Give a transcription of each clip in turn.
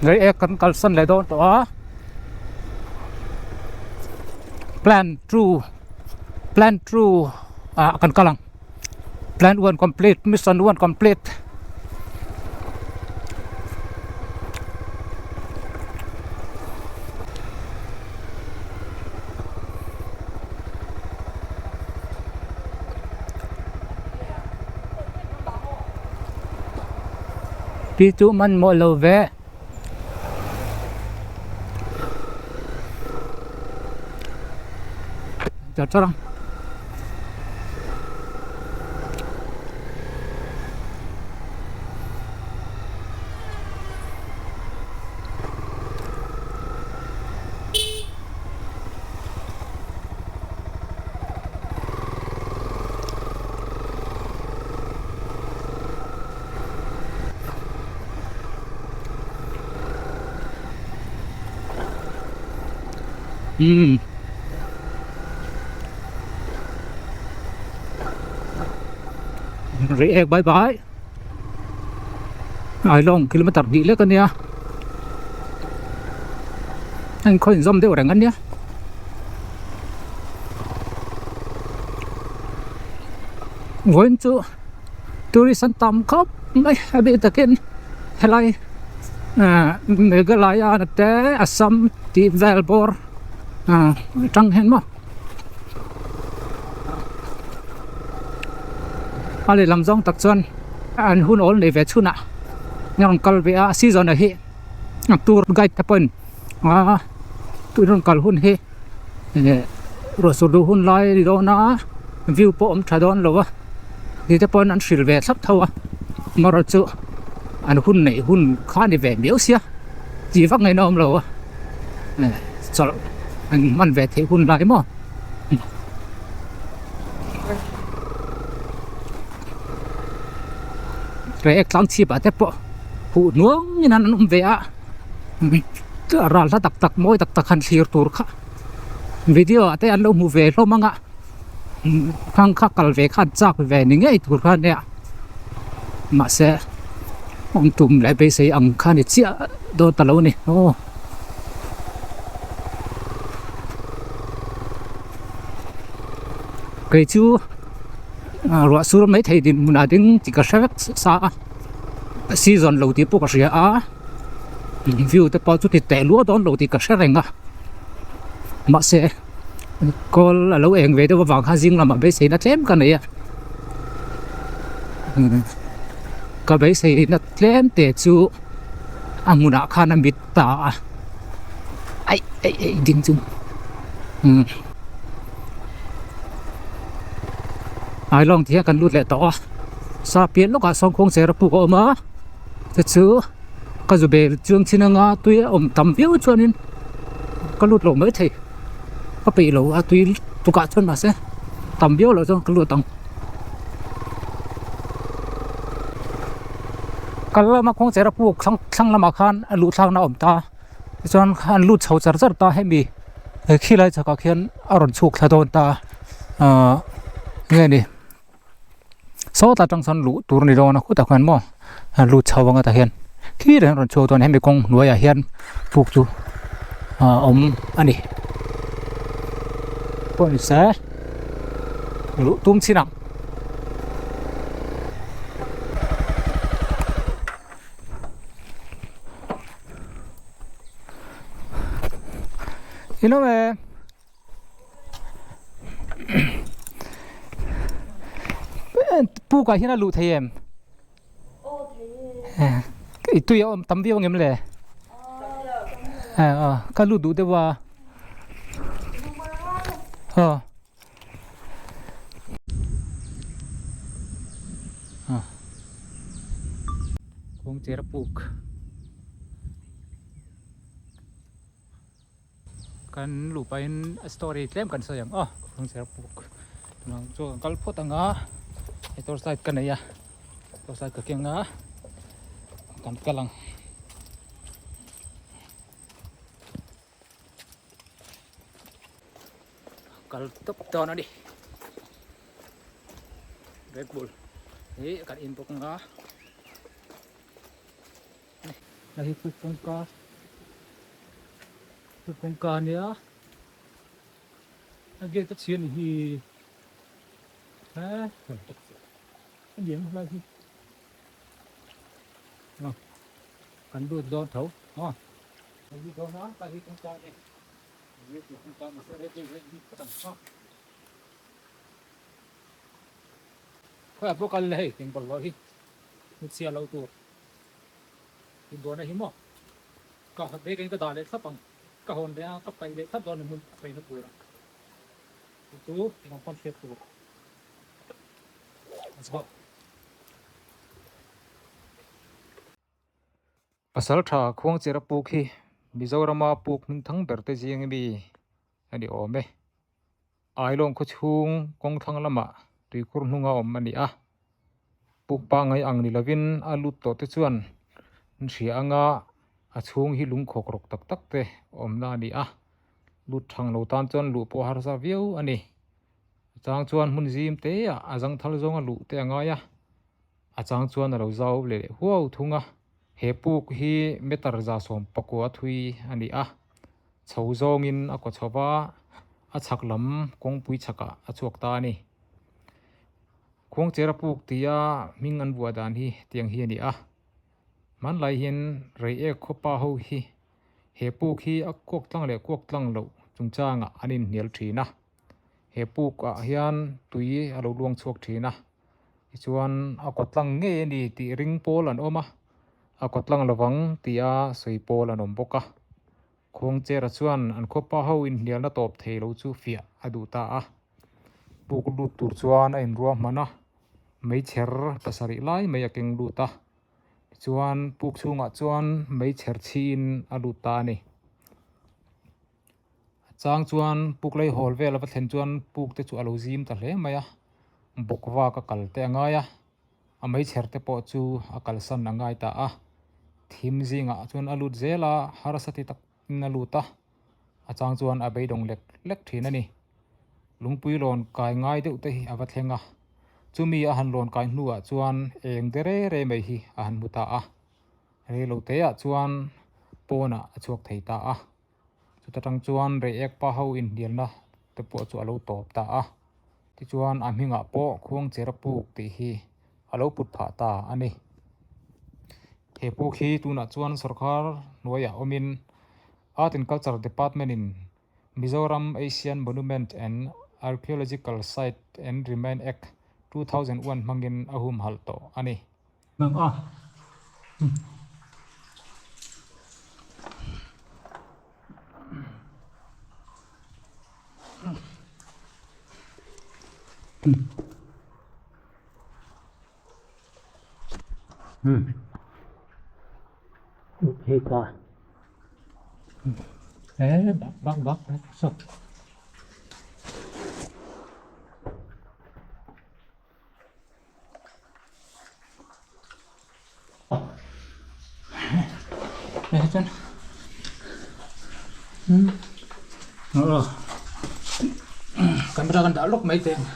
Reiek kan kalsan leh dawn tawh a plan two plan two ah kan kal ang plan one complete mission one complete. Pi chu hmanhmawh lo ve. Char char ang. Umm. Reiek bye bye. Ailawng kilometer hnih lek ania. A inkhaw inzawm deuh reng ania. Vawiin chu tourist an tam khawp mai a bik takin helai ah Meghalaya te Assam tih vel bawr ah atang hian maw a lehlam zawng tak chuan an hun awl nei ve chhunah an rawn kal ve a season ah hi tour guide te pawhin ah tun rawn kal hun hi eh ruahsur duh hun lai a ni dawn a view pawh awm tha dawn lo a ti te pawn an hrilh ve thlap tho a amaherawh chu an hun neih hun kha a ni ve miau sia tih vak ngaihna awm lo a eh chawlh an hman ve theih hun lai maw. Reiek tlang chhip ah te pawh huh hnuang in an awm ve a ral hla tak tak mawi tak tak han thlir tur kha video ah te an lo hmu ve hlawm ang a khang kha kal ve kha an chak ve ni ngei tur kha ania mahse awm tum leh beisei ang kha ni chiah dawn ta lo a ni aw. Kei chu ruah sur mai thei dinhmun ah ding tih ka hre vek sa a season lo tih pawh ka hria a view te pawh chu ti teh luah dawn lo tih ka hre reng a mahse kawl a lo eng ve deuh avang khan zing lamah beiseina tlem ka nei a ka beiseina tlem te chu a hmunah khan a mit ta a aih aih aih ding chu umm. Ailawng tih hian kan lut leh tawh a sa piah lawkah sawn kawng chera puk a awm a te chu ka zu bel chuang chin anga tui a awm tam viau chuanin ka lut lo mai thei ka peih lo a tui tukah chuan mahse tam viau loh chuan ka lut ang. Kal lama kawng chera puk thlang thlang lamah khan a luh thlakna a awm ta tichuan an lut chho char char ta hemi he khilai chhakah khian a rawn chhuk thla dawn ta a ahh nge ni sawtah tang sawn luh tur a ni dawn a khutah khuan maw a lut chho ang a tah hian khi reng a rawn chhuak dawn hemi kawng hnuaiah hian puk chu a awm a ni pawh ni se luh tum chin ang. Inawm e pukah hian a luh thei em i tui a awm tam viau ang em le ka lut duh deuh a aw. Kawngchera puk kan luh pahin a story tlem kan sawi ang aw kawngchera puk tunah chuan kan kal phawt ang a hei torch light ka nei a torch light ka keng a kan kal ang. Kal tawp dawn a ni Red Bull hi kan in bawk ang a. Hei hi puk kawngka puk kawngka a nia a gate a chhia a ni hi he a lian hlai hi aw kan lut dawn tho aw kan lut dawn a hei hi kawngka a ni kawngka mahse rei rei phawt ang aw. Khawiah pawh kal la hei eng bawlhhlawh hi hmuchhia lo tur inbuaina hi maw ka bag in ka dah leh thlap ang ka hawn leh a ka paih leh thlap dawn a hmun a paihna tur a chu chu engah pawn hriat tur let's go. Pasal tha Khuangchera puk hi Mizorama puk hming thang ber te zing ami a ni awm e. Ailawng khaw chhung kawng thlang lamah tuikhur hnunga awm a ni a, puk pangngai ang ni lovin a lut tawh te chuan an hria anga a chhung hi lungkhawk rawk tak tak te awmna a ni a, lut thang lo tan chuan luh pawh harsa viau a ni. A chang chuan hmun zim te ah a zangthal zawnga luh te a ngai a, a chang chuan a lo zau leh huau thung a, he puk hi meter 119 thui a ni a. Chho zawngin a kaw chho va, a chhak lam kawngpui chhakah a chhuak ta a ni. Khuangchera puk tia hming an vuah dan hi tiang hi a ni a. Hmanlai hian Reiek khawpa ho hi he puk hi a kuak tlang leh kuak tlang loh chungchangah an inhnial thin a. He pukah hian tui a lo luang chhuak thin a, tichuan a kaw tlang ngei a ni tih ring pawl an awm a. A kaw tlang lovang tia sawi pawl an awm bawk a. Khuangchera chuan an khawpa ho inhnialna tawp thei lo chu fiah a duh ta a. Puk lut tur chuan a inruah hman a, meichher pasarih lai mai a keng lut a. Tichuan puk chhungah chuan meichher chhiin a lut ta a ni. A chang chuan puk lei hawl vel a va thlen chuan puk te chu a lo zim ta hle mai a, bawk vak a kal te a ngai a. A meichher te pawh chu a kalsan a ngai ta a, thim zingah chuan a lut zel a, harsa ti takin a lut a, a chang chuan a beidawng lek lek thin a ni. Lungpui lawn kai ngai deuh te hi a va thleng a, chumi a han lawn kai hnuah chuan eng de re re mai hi a han hmu ta a, reilo teah chuan pawnah a chhuak thei ta a. Chuta tang chuan Reiek pa ho inhnialna te pawh chu a lo tawp ta a, tichuan a hmingah pawh Khuangchera puk tih hi a lo put phah ta a ni. He puk hi tunah chuan sorkar hnuaiah awmin Art and Culture Department in Mizoram Asian Monument and Archaeological Site and Remain Act, 2001 hmangin a humhalh tawh a ni. Nang a. Hei ta. Ê, bak bak bak sao. Hei chuan aw camera kan dah lawk mai teh ang.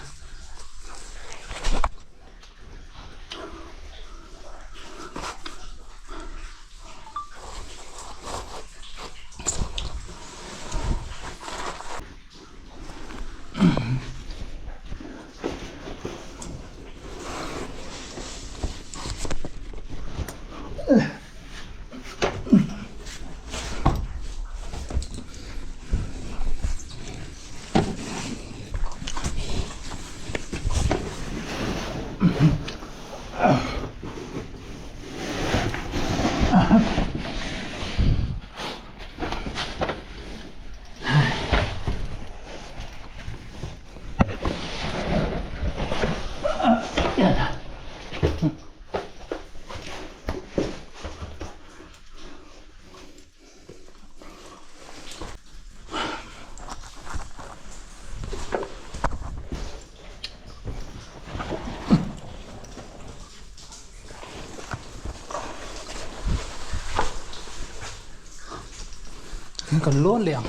Kan lawn leh ang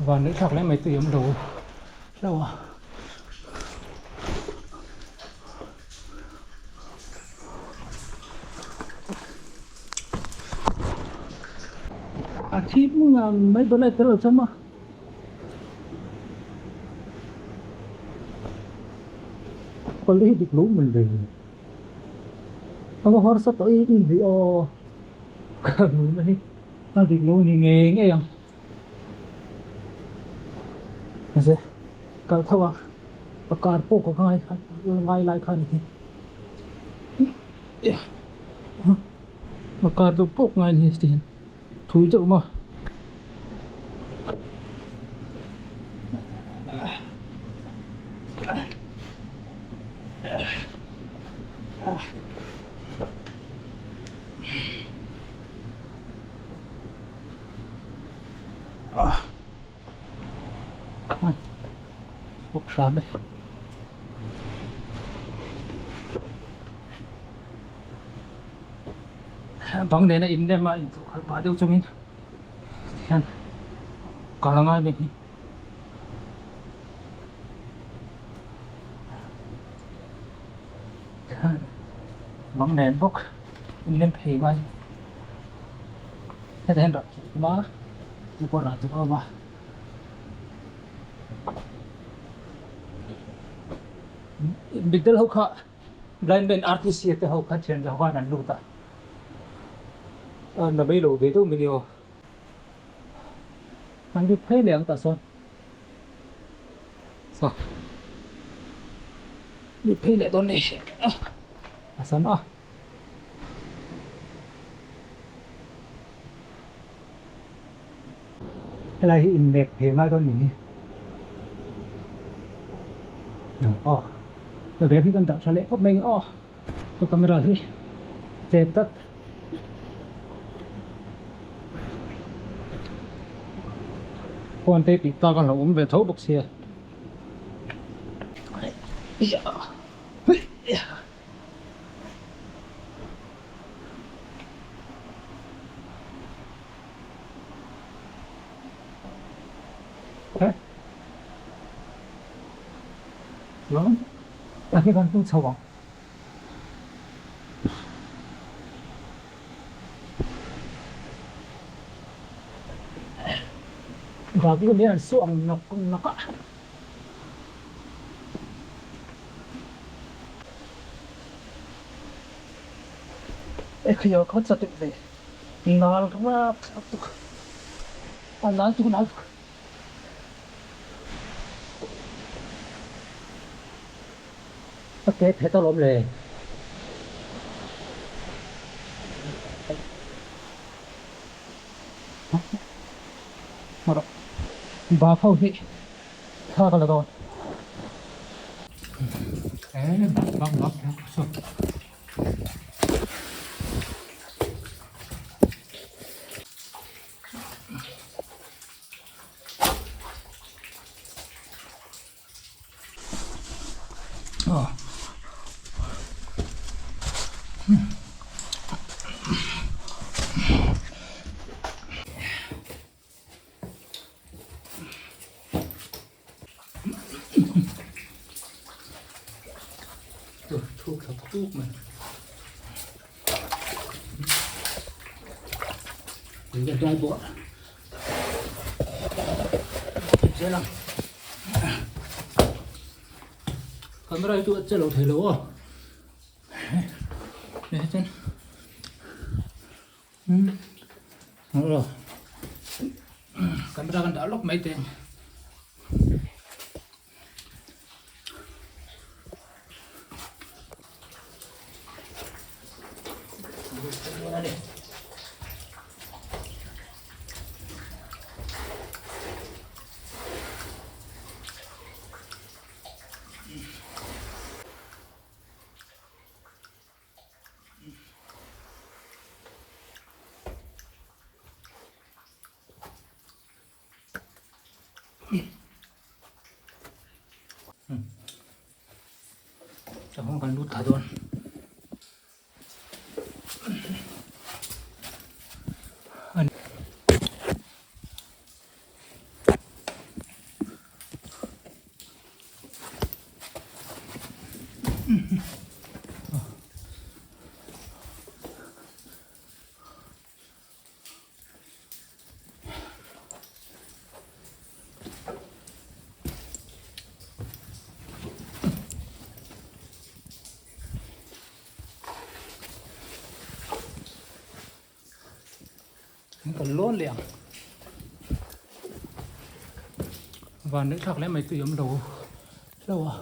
van leh thlak leh mai tui awm lo hlauh a. A thim ngang mai dawn a tel lo chuan maw. Kawlh hi dik lo mai ve. A va harsa tawh em em ve aw. Ka nuna hi a dik lo ni ngei ngei ang. Mahse kal tho a ka car pawh ka ngai ngai lai kha a ni hi. Ka car deuh pawk ngai a ni hi tihian thui deuh maw. Bawk hram e. Bang nena in lem a inchawh khalh pah deuh chungin hian kal a ngai mai hi. Bang nen bawk in lem phei ngai. Hetah hian rah chu a awm a, chu pawh rah chu a awm a. Mitdel ho kha blind man RTC te ho kha thian ho khan an lut a, a na mai lo ve deuh mai ni aw. An lut phei leh ang tah sawn. Saw lut phei leh dawn ni a sam a. Helai hi innek ve ngai dawn ni hi. Aw ka bag hi kan dah tha leh khawp mai aw ka camera hi che tlat. Phone te tih tlak a hlauhawm ve tho bawk sia. A hi kan tung chho ang. Bak lum hian an suah ang nawk nawk a. Ekhia kha chatuk ve nal rap thlak tuk a nal tuk nal tuk. A ke phet alawm le. Bak ho hi thla ka la dawn. Bak bak bak saw. Thuk thla tuk mai. Dai bawh. Zel ang. Camera hi chu a che lo thei lo aw. Hei chuan camera kan dah lawk mai teh ang. Chuan kan lut thla dawn. kan lawn leh ang. Van neih thlak leh mai tui awm lo hlauh a.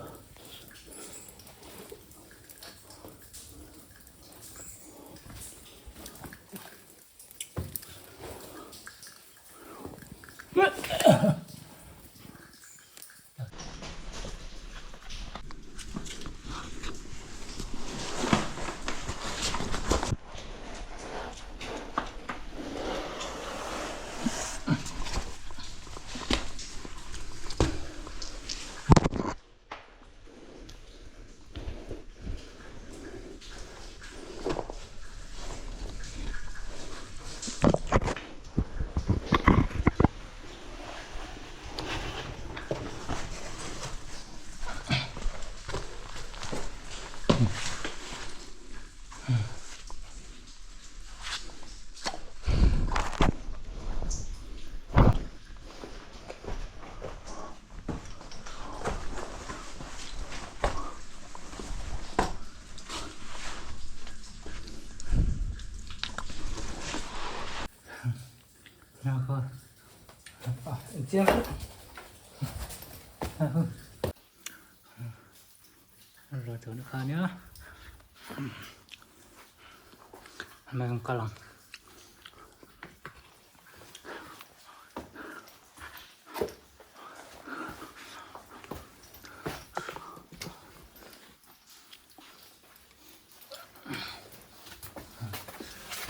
Kal ang.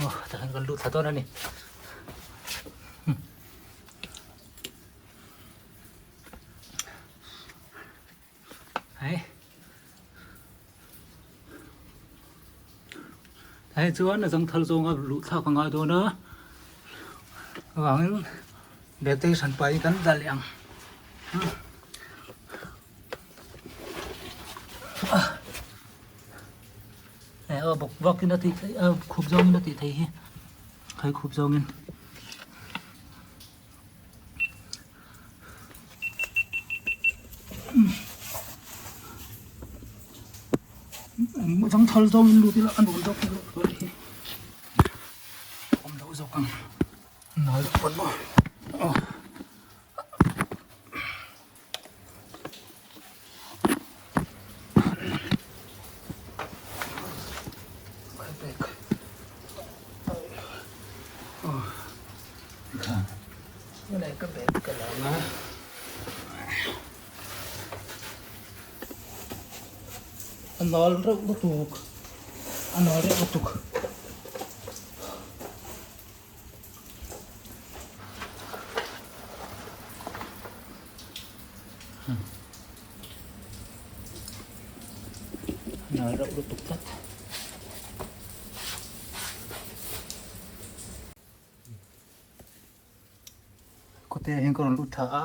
Aw tah hian kan lut thla dawn a ni. Hei hei chuan a zangthal zawnga luh thlak a ngai dawn a avangin bag te hi hran pahin kan dah leh ang. Hei aw bawk vakin a tih theih a khup zawngin a tih theih hi hei khup zawngin. Zangthal zawngin lut ila a nuam zawk ang tih hi awm loh zawk ang nal pawn maw aw. A nal reuh lutuk a nal reuh lutuk. Nal reuh lutuk tlat. Kawte ah hian ka rawn lut tha a.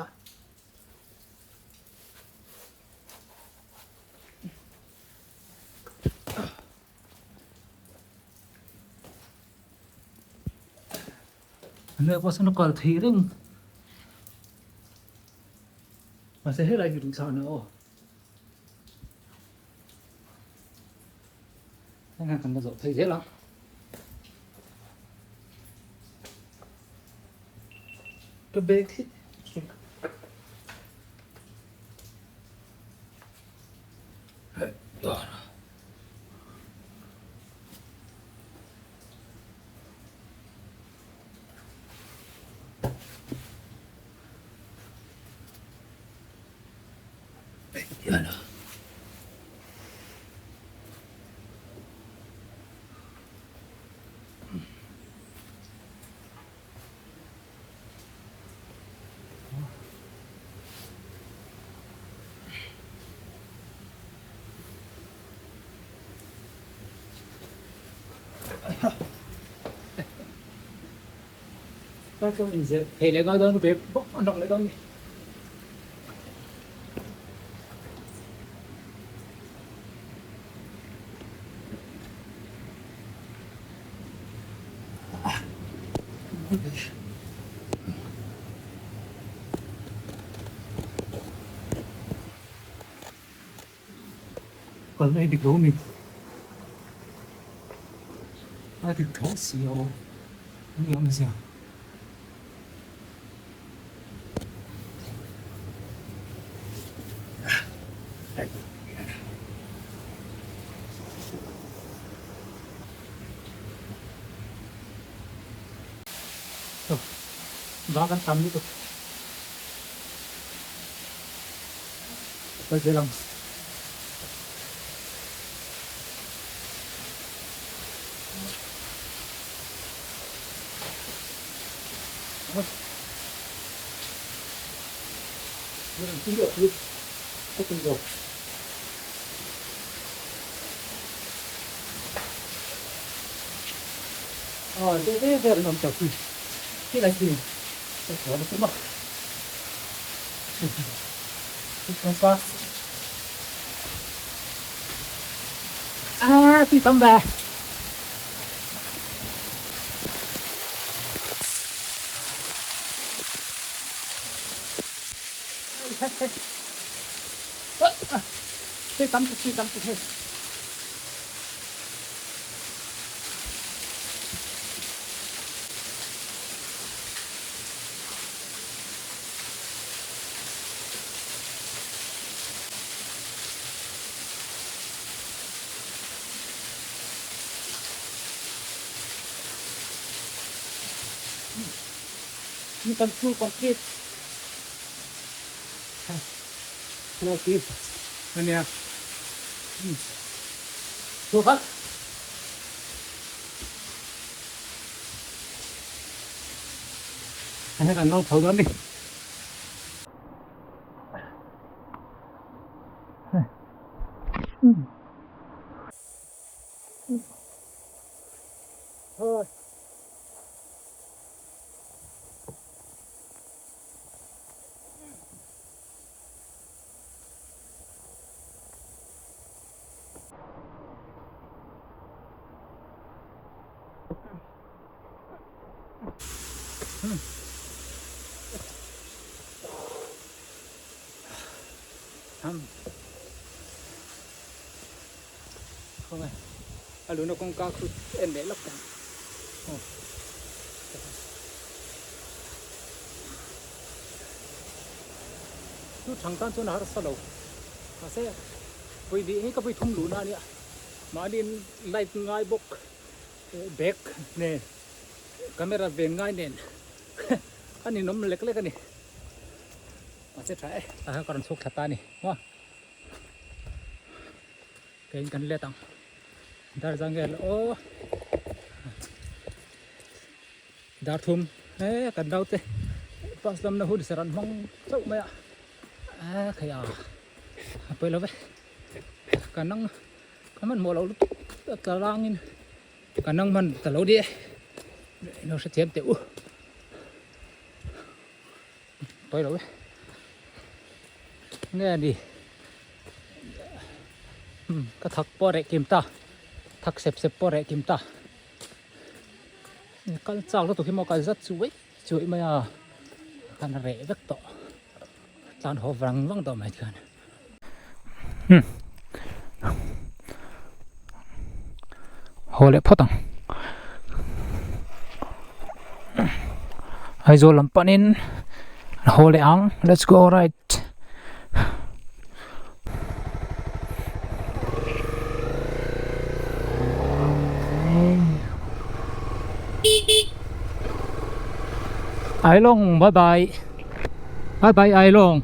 Hnuai pawh sawn a kal thei reng mahse helai hi ruihthla a ni aw heng hian kan la zawh phei zel ang. Ka bag hi Thei leh ngai dawn ve bawk an rawng leh dawn ni. Kalna hi dik lo a ni. A dik tho si a aw. Eng nge awmzia? Bak an tam lutuk. Kal zel ang. Mission 2 complete. Okay. Ano yan? Suka? Ano kan nong chho dawn ni. Thôi. Không a luna kawngka khu en leh lawk ang aw chu thang tan chuan a harsa lo mahse vawi hnih hi ka vawi thum luhna a nia mahni light ngai bawk bag nen camera ven ngai nen a ninawm lek lek a ni mahse tha e tah hian ka rawn chhuk thla ta a ni maw. Keiin kan let ang dar zang vel aw dar thum he kan naute bus lamna hun ser an hmang chauh mai a a khai a a pawi lo ve ka nang ka hmanhmawh loh lutuk a tla langin ka nang hman ta lo ni e ilo hrethiam teh u pawi lo e nge ni. Ka thak pawh reh kim ta thak sep sep pawh reh kim ta kal chak lutuk hi maw kal zat chuai chuai mai a kan reh vek tawh tlan haw vang vang tawh mai chuan haw leh phawt ang Aizawl lam panin haw leh ang let's go right. Ailawng bye bye bye bye Ailawng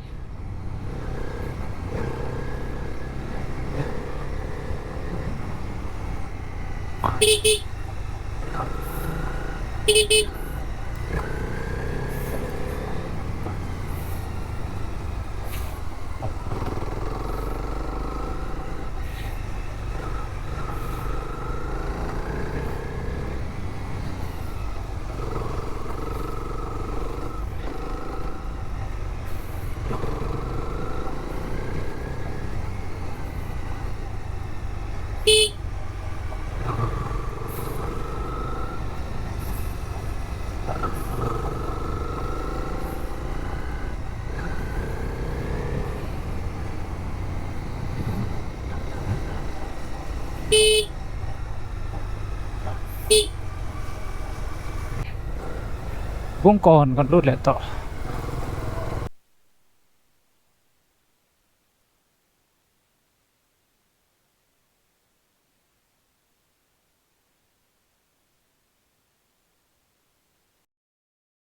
Bungkawn kan lut leh tawh.